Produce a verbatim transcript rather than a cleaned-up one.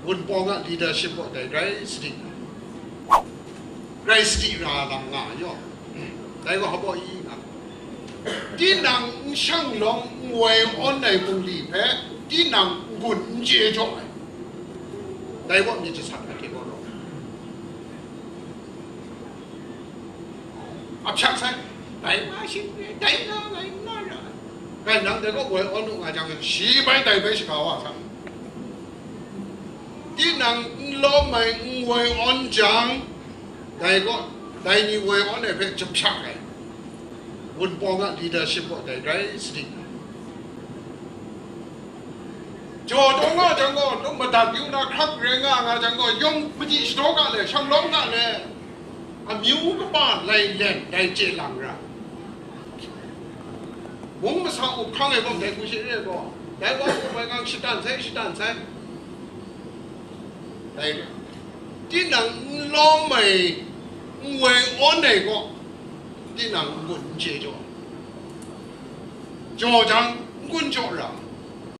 Wunpawng a leadership kaw dai rai sadi, rai sadi ra lam nga yaw. Dai gaw hpa i nga, tinang n shanglawng n woi awn ai bungli hpe tinang n-gun n chye jaw ai. Dai gaw myit jasat a hte gaw rawng a hpyak sai. Dai nga shi, dai nga ngai n na ra. Kai nang dai gaw woi awn u nga jang, shi bai dai bai shaga wa sa. Tinang n lawm ai n woi awn jang, dai gaw, dai ni woi awn ai hpe jahpyak ai. Wunpawng a leadership kaw dai rai sadi. Jaw taw nga jang gaw, lung madat yu na hkrak rai nga nga jang gaw, yawng madi shadaw ga le, shanglawm ga le, amyu kaba lai len dai chye lang ra. Mung masa up hkang ai gaw dai hku shi re gaw, dai wa up ai ngang shatan sai, shatan sai. Dai re. Tinang n lawm ai, n woi awn ai gaw, tinang n-gun n chye jaw. Jaw jang, n-gun jaw ra.